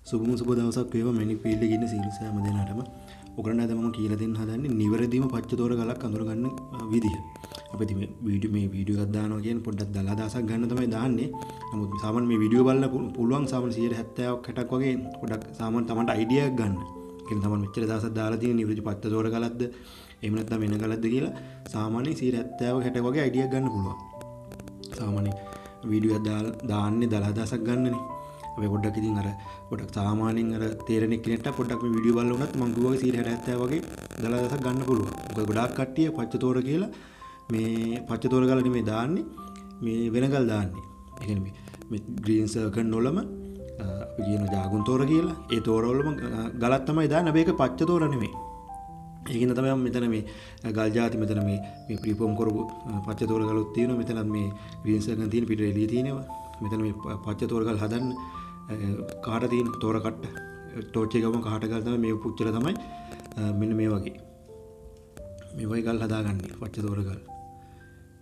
සුබම සුබ දවසක් වේවා මැණික් ෆීල්ඩ් එකේ ඉන්න සීල සෑම දෙනාටම. ඔයගොල්ලන්ට අද මම කියලා දෙන්න හදන්නේ නිවැරදිම පච්චතෝර ගලක් අඳුර ගන්න විදිහ. අපි ඉතින් මේ වීඩියෝ එකක් දානවා කියන්නේ පොඩ්ඩක් දල අදහසක් ගන්න තමයි දාන්නේ. නමුත් සාමාන්‍ය මේ වීඩියෝ බලලා පුළුවන් සාමාන්‍ය 70ක් 60ක් වගේ පොඩ්ඩක් සාමාන්‍ය තමන්ට අයිඩියා එකක් ගන්න. ඒ කියන්නේ තමන් මෙච්චර දවසක් දාලා තියෙන නිවැරදි පච්චතෝර ගලක්ද එහෙම නැත්නම් වෙන ගලක්ද කියලා සාමාන්‍ය 70ක් 60ක් වගේ අයිඩියා එකක් ගන්න පුළුවන්. සාමාන්‍ය වීඩියෝ එකක් දාන්නේ දල අදහසක් ගන්නනේ. අපි පොඩ්ඩක් ඉතින් අර පොඩ්ඩක් සාමාන්‍යයෙන් අර තේරෙන කෙනෙක්ට පොඩ්ඩක් මේ වීඩියෝ බලලා වුණත් මං කිව්වා වගේ 60 70 වගේ දල අදහසක් ගන්න පුළුවන්. මොකද ගොඩාක් කට්ටිය පච්චතෝර කියලා මේ පච්චතෝර ගල නෙමෙයි දාන්නේ, මේ වෙන ගල් දාන්නේ. ඒ කියන්නේ මේ ග්‍රීන් සර්කන් වලම අපි කියන ජාගුන් තෝර කියලා. ඒ තෝර වලම ගලක් තමයි දාන්නේ. හැබැයි ඒක පච්චතෝර නෙමෙයි. ඒකින්ද තමයි මම මෙතන මේ ගල් ජාති මෙතන මේ මේ ප්‍රීෆෝම් කරපු පච්චතෝර ගලුත් තියෙනවා. මෙතනත් මේ ග්‍රීන් සර්කන් තියෙන පිට එළිය තියෙනවා. මෙතන මේ පච්චතෝර ගල් හදන්න කාට තියෙන තෝර කට්ට ටෝච් එක ගම කාට ගල් තමයි මේ පුච්චලා තමයි මෙන්න මේ වගේ මේ වගේ ගල් හදාගන්නේ පච්චතෝර ගල්.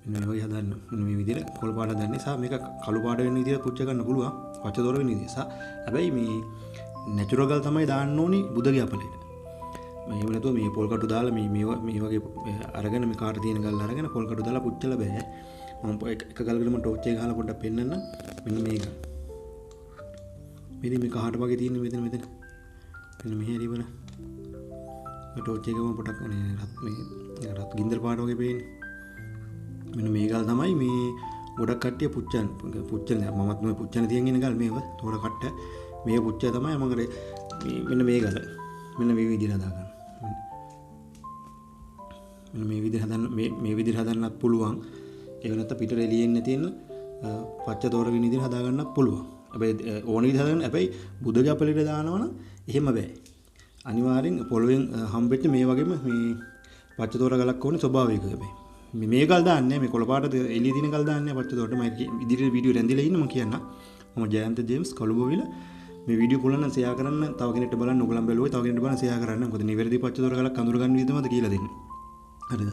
මෙන්න මේ වගේ හදන්න. මෙන්න මේ විදිහට කොළ පාට හදන්නේ. සහ මේක කළු පාට වෙන විදිහට පුච්ච ගන්න පුළුවන්. පච්චතෝර වෙන විදිහ. සහ හැබැයි මේ නැචරල් ගල් තමයි දාන්න ඕනි බුදගේ අපලේට. එහෙම නැතුව මේ පොල් කටු දාලා මේ මේ වගේ අරගෙන මේ කාට තියෙන ගල් අරගෙන පොල් කටු දාලා පුච්චලා බෑ. මම එක ගලකට මම ටෝච් එක ගහලා පොඩ්ඩක් පෙන්නන්න. මෙන්න මේක. මෙතන මේ කහට වගේ තියෙන මෙතන මෙතන. මෙන්න මෙහෙ හරි බලන්න. මේ ටෝච් එක මම පොඩ්ඩක් අනේ රත් මේ රත් ගින්දර පාට වගේ පේන්නේ. මෙන්න මේ ගල් තමයි මේ ගොඩක් කට්ටිය පුච්චන පුච්චන මමත් මේ පුච්චන තියන් ඉන්න ගල් මේව තෝර කට්ට මේ පුච්ච තමයි මම අර මේ මෙන්න මේ ගල මෙන්න මේ විදිහට හදාගන්න. මෙන්න මේ විදිහට හදන්න මේ විදිහට හදන්නත් පුළුවන්. ඒක නැත්නම් පිටට එළියෙන් තියෙන පච්ච තෝර වෙන විදිහට හදාගන්නත් පුළුවන්. හැබැයි ඕන විදිහට හදාගන්න. හැබැයි බුදගේ අපලෙට දානවා නම් එහෙම බෑ. අනිවාර්යෙන් පොළවෙන් හම්බෙච්ච මේ වගේම මේ පච්ච තෝර ගලක් ඕනේ ස්වභාවිකව. හැබැයි මේ ගල් දාන්නේ මේ කොළ පාට එළිය තියෙන ගල් දාන්නේ පච්ච තෝරට. මම ඉදිරියට වීඩියෝ රැඳිලා ඉන්න මම කියන්න. මම ජයන්ත ජේම්ස් කොළඹවිල මේ වීඩියෝ පුළුවන් නම් ෂෙයා කරන්න, තව කෙනෙක්ට බලන්න, ඔයගොල්ලන් බැලුවොත් තව කෙනෙක්ට බලන්න ෂෙයා කරන්න. මොකද නිවැරදි පච්ච තෝර ගලක් අඳුර ගන්න විදිහ තමයි කියලා දෙන්නේ. හරිද?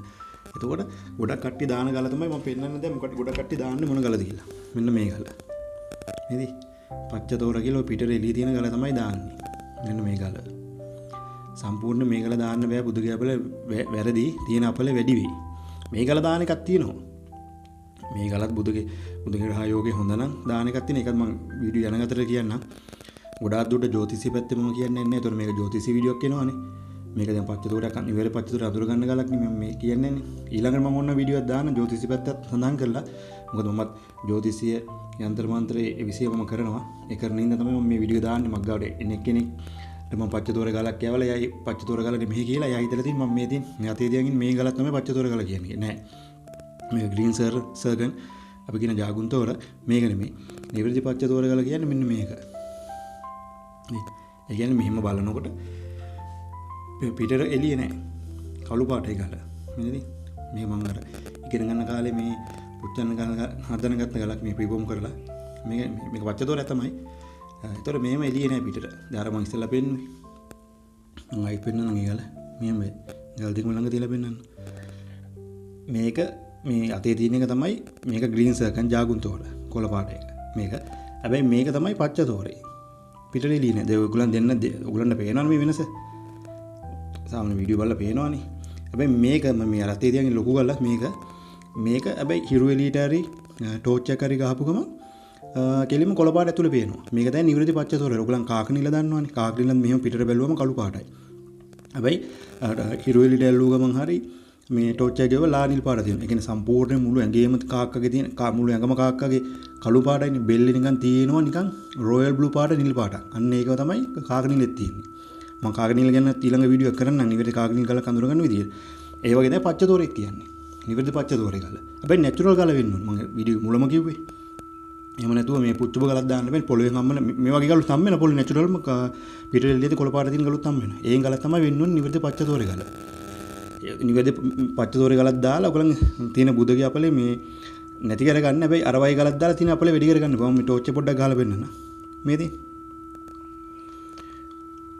එතකොට ගොඩක් කට්ටිය දාන ගල තමයි මම පෙන්නන්න දැන්. මොකද ගොඩක් කට්ටිය දාන්නේ මොන ගලද කියලා. මෙන්න මේ ගල. නේද? පච්ච තෝර කියලා ඔය පිටට එළිය තියෙන ගල තමයි දාන්නේ. මෙන්න මේ ගල. සම්පූර්ණ මේ ගල දාන්න බෑ බුදුගේ අපල වැරදි. තියෙන අපල වැඩි වෙයි. මේ ගල දාන එකක් තියෙනවා. මේ ගලත් බුදුගේ ග්‍රහ යෝගේ හොඳ නම් දාන එකක් තියෙන. ඒකත් මම වීඩියෝ යන අතරේ කියන්නම්. ගොඩාක් දුරට ජ්‍යොතිෂය පැත්තේ මම කියන්නේ නැහැ. ඒතකොට මේක ජ්‍යොතිෂි වීඩියෝක් එනවනේ. මේක දැන් පච්චතෝරයක් නිවැරදි පච්චතෝර අඳුර ගන්න ගලක් නෙමෙයි මම මේ කියන්නේ නේ. ඊළඟට මම ඔන්න වීඩියෝ එකක් දාන ජ්‍යොතිෂි පැත්තත් සඳහන් කරලා. මොකද මමත් ජ්‍යොතිෂිය යන්ත්‍ර මන්ත්‍රයේ ඒ විෂය මම කරනවා. ඒ කරන හින්දා තමයි මම මේ වීඩියෝ දාන්නේ. මක් ගාවට එන කෙනෙක් මම පච්චතෝර ගලක් යවලා එයා පච්චතෝර ගල නෙමෙයි කියලා එයා හිතලා තියෙන මම මේ තියෙන මේ අතේ තියන් ඉන්න මේ ගලක් තමයි පච්චතෝර ගල කියන්නේ. නෑ. මේ ග්‍රීන් සර්ගන් අපි කියන ජාගුන් තෝර මේක නෙමෙයි. නිවැරදි පච්චතෝර ගල කියන්නේ මෙන්න මේක. නේ. ඒ කියන්නේ මෙහෙම බලනකොට පිටට එළිය නෑ. කළු පාටයි ගල. නේද? මේ මම අර ඉගෙන ගන්න කාලේ මේ පුච්චන්න ගල හදන ගත්ත ගලක් මේ ප්‍රීෆෝම් කරලා මේක මේක පච්චතෝරය තමයි. ඒතකොට මෙහෙම එළිය නෑ පිටට. දැන් අර මං ඉස්සෙල්ලා පෙන්නුවේ. මං ආයෙත් පෙන්නන්නම් ඒ ගල. මෙහෙම ගල් දෙකම ළඟ තියලා පෙන්නන්න. මේක මේ අතේ තියෙන එක තමයි මේක ග්‍රීන් සර්කන් ජාගුන් තෝර කොළ පාට එක. මේක. හැබැයි මේක තමයි පච්චතෝරේ. පිටට එළිය නෑ. දැන් ඔයගොල්ලන් දෙන්න ඔයගොල්ලන්ට පේනවනේ මේ වෙනස. සාමාන්‍ය වීඩියෝ බලලා පේනවනේ. හැබැයි මේක මම මේ අර අතේ තියන් ලොකු ගලක් මේක. මේක හැබැයි හිරු එළියට හරි ටෝච් එකක් හරි ගහපු ගමන් කෙලින්ම කොළ පාට ඇතුලේ පේනවා. මේක තමයි නිවැරදි පච්චතෝර. ඔයගොල්ලන් කාකනිල දන්නවනේ. කාකනිලත් මෙහෙම පිටට බැලුවම කළු පාටයි. හැබැයි හිරු එළියට ඇල්ලුව ගමන් හරි මේ ටෝච් එක ගෙවලා නිල් පාට තියෙනවා. ඒ කියන්නේ සම්පූර්ණ මුළු ඇඟේම කාක්කගේ තියෙන මුළු ඇඟම කාක්කගේ කළු පාටයිනේ. බෙල්ලේ නිකන් තියෙනවා නිකන් රොයල් බ්ලූ පාට නිල් පාටක්. අන්න ඒකව තමයි කාකනිලෙත් තියෙන්නේ. මම කාකනිල ගැන ඊළඟ වීඩියෝ එකක් කරන්නම්. නිවැරදි කාකනිල ගලක් අඳුර ගන්න විදියට. ඒ වගේ තමයි පච්චතෝරෙත් කියන්නේ. නිවැරදි පච්චතෝරේ ගල. හැබැයි නැචරල් ගල වෙන්න ඕන. මම වීඩියෝ මුලම කිව්වේ. එහෙම නැතුව මේ පුච්චුබ ගලක් දාන්න බෑ. පොළවෙන් හම්බෙන මේ වගේ ගලුත් හම්බ වෙන පොළේ නැචරල්ම පිටට එළියට කොළ පාට තියෙන ගලුත් හම්බ වෙනවා. ඒෙන් ගලක් තමයි වෙන්න ඕන නිවැරදි පච්චතෝරේ ගල. නිවැරදි පච්චතෝරේ ගලක් දාලා ඔයගොල්ලන් තියෙන බුදගේ අපලේ මේ නැති කරගන්න. හැබැයි අර වගේ ගලක් දාලා තියෙන අපලේ වැඩි කරගන්න. මම මේ ටෝච් එක පොඩ්ඩක් ගහලා පෙන්නන්න. මේ තියෙන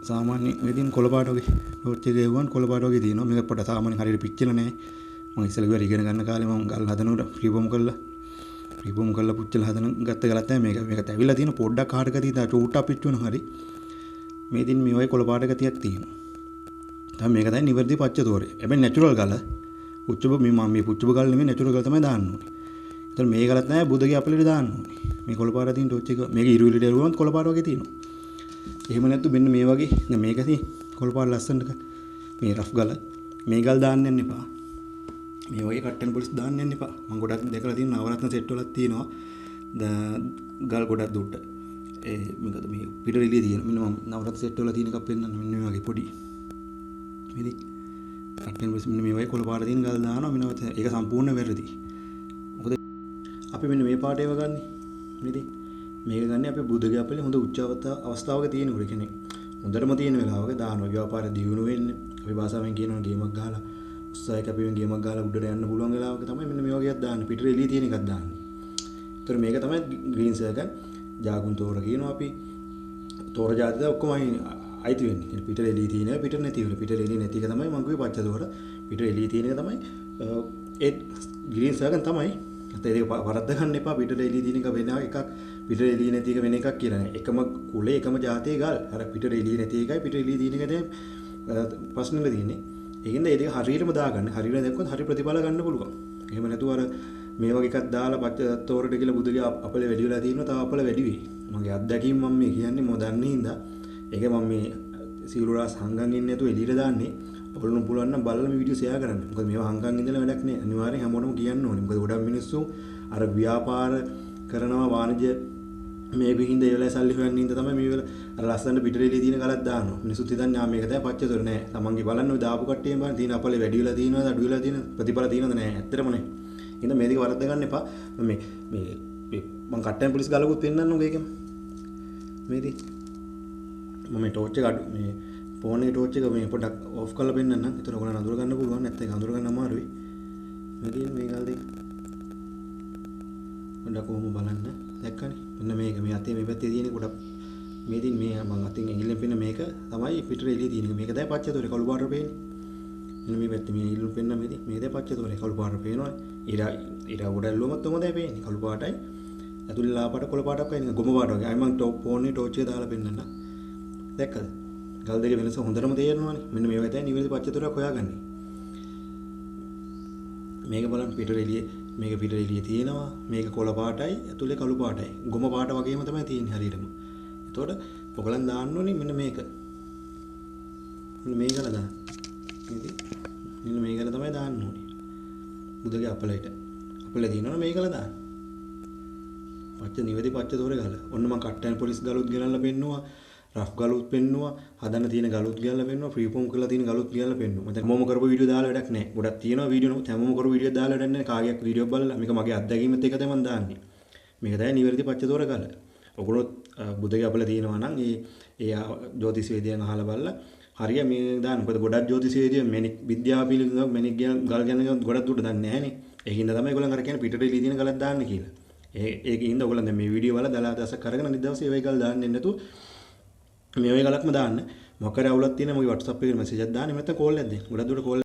සාමාන්‍ය මේ තියෙන කොළ පාට වගේ ටෝච් එක ගහුවන් කොළ පාට වගේ තියෙනවා. මේක පොඩ්ඩක් සාමාන්‍ය හරියට පිච්චිලා නෑ. මම ඉස්සෙල්ලා කිව්වා ඉගෙන ගන්න කාලේ මම ගල් හදනකොට ෆ්‍රී ෆෝම් කරලා පුච්චලා හදන ගත්ත ගලක් තමයි මේක. මේක තැවිලා තියෙන පොඩ්ඩක් කාට ගතිය තා චූට්ටක් පිච්චුණා හරි. මේ දින් මේ වගේ කොළ පාට ගතියක් තියෙනවා. තමයි මේක තමයි නිවැරදි පච්ච තෝරය. හැබැයි නැචරල් ගල පුච්චබ මේ මම මේ පුච්චබ ගල නෙමෙයි නැචරල් ගල තමයි දාන්න ඕනේ. ඒතර මේ ගලත් නෑ බුදගේ අපලෙට දාන්න ඕනේ. මේ කොළ පාට තියෙන ටොච් එක මේක ඉරු එළියට ඇරුවොත් කොළ පාට වගේ තියෙනවා. එහෙම නැත්නම් මෙන්න මේ වගේ දැන් මේක තියෙන කොළ පාට ලස්සනට මේ රෆ් ගල මේ ගල් දාන්න යන්න එපා. මේ වගේ කට්ටන් පොලිස් දාන්න යන්න එපා. මම ගොඩක් දැකලා තියෙන නවරත්න සෙට් වලක් තියෙනවා. ගල් ගොඩක් දුට්ට. ඒ මොකද මේ පිට එළිය තියෙන මෙන්න මම නවරත්න සෙට් වල තියෙන එකක් පෙන්නන්න මෙන්න මේ වගේ පොඩි. මේ කට්ටන් පොලිස් මෙන්න මේ වගේ කොළ පාට තියෙන ගල් දානවා මෙන්නවත් ඒක සම්පූර්ණ වැරදි. මොකද අපි මෙන්න මේ පාට ඒවා ගන්නෙ. මේ මේක ගන්න අපි බුදුගේ අපලේ හොඳ උච්ච අවස්ථාවක තියෙනකොට කියන්නේ හොඳටම තියෙන වෙලාවක දානවා. ව්‍යාපාර දියුණු වෙන්න අපි භාෂාවෙන් කියනවා ගේමක් ගහලා උත්සාහයක් අපි වෙන ගේමක් ගහලා උඩට යන්න පුළුවන් වෙලාවක තමයි මෙන්න මේ වගේ එකක් දාන්නේ. පිටර එළිය තියෙන එකක් දාන්නේ. ඒතර මේක තමයි ග්‍රීන් සර්කල් ජාගුන් තෝර කියනවා අපි. තෝර ජාති ද ඔක්කොම අයිති වෙන්නේ. කියන්නේ පිටර එළිය තියෙන එක පිටර නැති වෙන. පිටර එළිය නැති එක තමයි මං කිව්වේ පච්ච තෝර. පිටර එළිය තියෙන එක තමයි ඒ ග්‍රීන් සර්කල් තමයි. නැත්නම් ඒක වරද්ද ගන්න එපා. පිටර එළිය තියෙන එක වෙන එකක් පිටර එළිය නැති එක වෙන එකක් කියලා නෑ. එකම කුලේ එකම ජාතියේ ගල්. අර පිටර එළිය නැති එකයි පිටර එළිය තියෙන එක තමයි ප්‍රශ්නෙම තියෙන්නේ. ඒකින්ද ඒ දෙක හරියටම දාගන්න. හරියට දැක්කොත් හරි ප්‍රතිඵල ගන්න පුළුවන්. එහෙම නැතුව අර මේ වගේ එකක් දාලා පච්ච තෝරට කියලා බුදුගේ අපල වැඩි වෙලා තියෙනවා. තව අපල වැඩි වෙයි. මගේ අත්දැකීම් මම මේ කියන්නේ මම දන්නේ හින්දා. ඒක මම මේ සියලු රාස් හංගන් ඉන්නේ නැතුව එළියට දාන්නේ. ඔයගොල්ලෝ පුළුවන් නම් බලලා මේ වීඩියෝ ෂෙයා කරන්න. මොකද මේවා හංගන් ඉඳලා වැඩක් නෑ. අනිවාර්යෙන් හැමෝටම කියන්න ඕනේ. මොකද ගොඩක් මිනිස්සු අර ව්‍යාපාර කරනවා වාණිජ මේ විහිඳ ඒ වෙලාවේ සල්ලි හොයන්න හින්දා තමයි මේ වෙලාව අර ලස්සනට පිටර එළිය තියෙන ගලක් දානවා. මිනිස්සුත් හිතන්නේ ආ මේක තමයි පච්චතොර නෑ. තමන්ගේ බලන්න ඔය දාපු කට්ටියම බලන්න තියෙන අපලේ වැඩි වෙලා තියෙනවද අඩු වෙලා තියෙනවද ප්‍රතිඵල තියෙනවද නෑ. ඇත්තටම නෑ. එහෙනම් මේ දෙක වරද්ද ගන්න එපා. මේ මේ මං කට්ටයන් පොලිස් ගලකුත් පෙන්නන්නකෝ ඒකෙම. මේ ඉතින් මම මේ ටෝච් එක අඩු මේ ෆෝන් එකේ ටෝච් එක මේ පොඩ්ඩක් ඔෆ් කරලා පෙන්නන්නම්. ඒතර ඔයගොල්ලන් අඳුර ගන්න පුළුවන්. නැත්නම් ඒක අඳුර ගන්න අමාරුයි. මේ තියෙන මේ ගල් දෙක පොඩ්ඩක් කොහොම බලන්න. දැක්කනේ. මෙන්න මේක මේ අතේ මේ පැත්තේ තියෙන ගොඩක් මේ තියෙන මේ මං අතින් ඇඟිල්ලෙන් පෙන්න මේක තමයි පිටර එළිය තියෙන එක. මේක තමයි පච්චතෝරේ කළු පාටට පේන්නේ. මෙන්න මේ පැත්තේ මේ ඉල්ලුම් පෙන්න මේ තියෙන මේ තමයි පච්චතෝරේ කළු පාටට පේනවා. ඉර උඩ ඇල්ලුවමත් ඔහොම තමයි පේන්නේ. කළු පාටයි ඇතුලේ ලා පාට කොළ පාටක් වගේ නිකන් ගොම පාට වගේ. ආයි මං ටොප් ෆෝන් එකේ ටෝච් එක දාලා පෙන්නන්න. දැක්කද? ගල් දෙක වෙනස හොඳටම තේරෙනවානේ. මෙන්න මේ වගේ තමයි නිවැරදි පච්චතෝරයක් හොයාගන්නේ. මේක බලන්න පිටර එළියේ මේක පිටර එළියේ තියෙනවා. මේක කොළ පාටයි ඇතුලේ කළු පාටයි. ගොම පාට වගේම තමයි තියෙන්නේ හරියටම. එතකොට ඔයගලන් දාන්න ඕනේ මෙන්න මේක. මෙන්න මේ ගල දාන්න. ඉතින් මෙන්න මේ ගල තමයි දාන්න ඕනේ. බුදගේ අපලයට. අපලේ තියෙනවනේ මේ ගල දාන්න. පච්ච නිවැරදි පච්ච තෝරේ ගල. ඔන්න මං කට්ටයන් පොලිස් ගලුත් ගෙනල්ලා පෙන්නුවා. රෆ් ගලුත් පෙන්නුවා. හදන්න තියෙන ගලුත් ගෙනල්ලා පෙන්නුවා. ෆ්‍රී ෆෝම් කරලා තියෙන ගලුත් ගෙනල්ලා පෙන්නුවා. මම දැන් හැමෝම කරපු වීඩියෝ දාලා වැඩක් නැහැ. ගොඩක් තියෙනවා වීඩියෝ නමුත් හැමෝම කරපු වීඩියෝ දාලා වැඩක් නැහැ. කාගේක් වීඩියෝ බලලා මේක මගේ අත්දැකීමත් එක තමයි මං දාන්නේ. මේක තමයි නිවැරදි පච්ච තෝර ගල. ඔයගොල්ලෝ බුදගේ අපල තියෙනවා නම් ඒ ඒ ජ්‍යොතිෂ වේදිකයන් අහලා බලලා හරිය මේ දාන්න. මොකද ගොඩක් ජ්‍යොතිෂ වේදිකයන් මැණික් විද්‍යාව පිළිබඳව මැණික් ගල් ගැන ගොඩක් දුරට දන්නේ නැහනේ. ඒකින්ද තමයි ඒගොල්ලන් අර කියන්නේ පිටට එළිය තියෙන ගලක් දාන්න කියලා. ඒකින්ද ඔයගොල්ලන් දැන් මේ වීඩියෝ වල දල අදහසක් අරගෙන අනිත් දවසේ ඒ වගේ ගල් දාන්නේ නැතුව මේ වගේ ගලක්ම දාන්න. මොකක් හරි අවුලක් තියෙනවා මගේ WhatsApp එකේ මැසේජ් එකක් දාන්න. එහෙම නැත්නම් කෝල් එකක් දෙන්න. ගොඩක් දුරට කෝල්